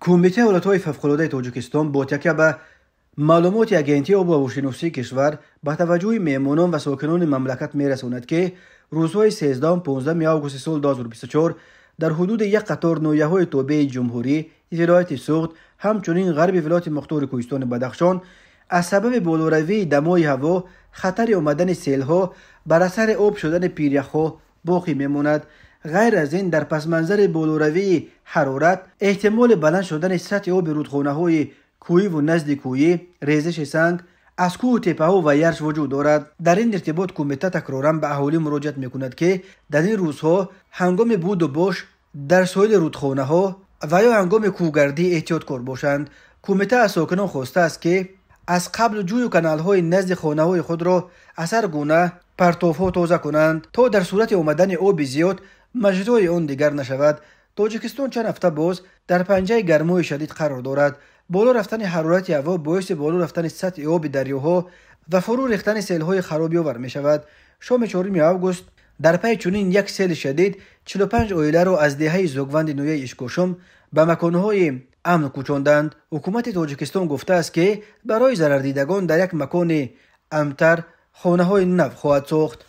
Кумитаи ҳолатҳои фавқулодаи Тоҷикистон бо такя ба маълумоти Агентии обу ҳавошиносии кишвар ба таваҷҷӯҳи меҳмонон ва сокинони мамлакат мерасонад, ки рӯзҳои 13-15 августи соли 2024 дар ҳудуди як қатор ноҳияҳои тобеи ҷумҳурӣ, вилояти Суғд, ҳамчунин ғарби вилояти мухтори Кӯҳистони Бадахшон аз сабаби болоравии дамои ҳаво хатари омадани селҳо бар асари об шудани пиряхҳо боқӣ мемонад. Ғайр аз ин, дар пасманзари болоравии ҳарорат эҳтимоли баланд шудани сатҳи оби рудхонаҳои кӯҳиву назди кӯҳӣ, резиши санг аз кӯҳу теппаҳо ва ярш вуҷуд дорад. Дар ин иртибот кумита такроран ба аҳолӣ муроҷиат мекунад, ки дар ин рӯзҳо ҳангоми буду бош дар соҳили рудхонаҳо ва ё ҳангоми кӯҳгардӣ эҳтиёткор бошанд. Кумита аз сокинон хостааст, ки аз қабл ҷӯю каналҳои назди хонаҳои худро аз ҳар гуна партовҳо тоза кунанд, то дар сурати омадани оби зиёд маҷрои он дигар нашавад. Тоҷикистон чанд ҳафта боз дар панҷаи гармои шадид қарор дорад. Боло рафтани ҳарорати ҳаво боиси боло рафтани сатҳи оби дарёҳо ва фурӯ рехтани селҳои харобиовар мешавад. Шоми 4 август дар пайи чунин як сели шадид 45 оиларо аз деҳаи Зугванди ноҳияи Ишкошум ба маконҳои амн кӯчонданд. Ҳукумати Тоҷикистон гуфтааст, ки барои зарардидагон дар як макони амнтар хонаҳои нав хоҳад сохт.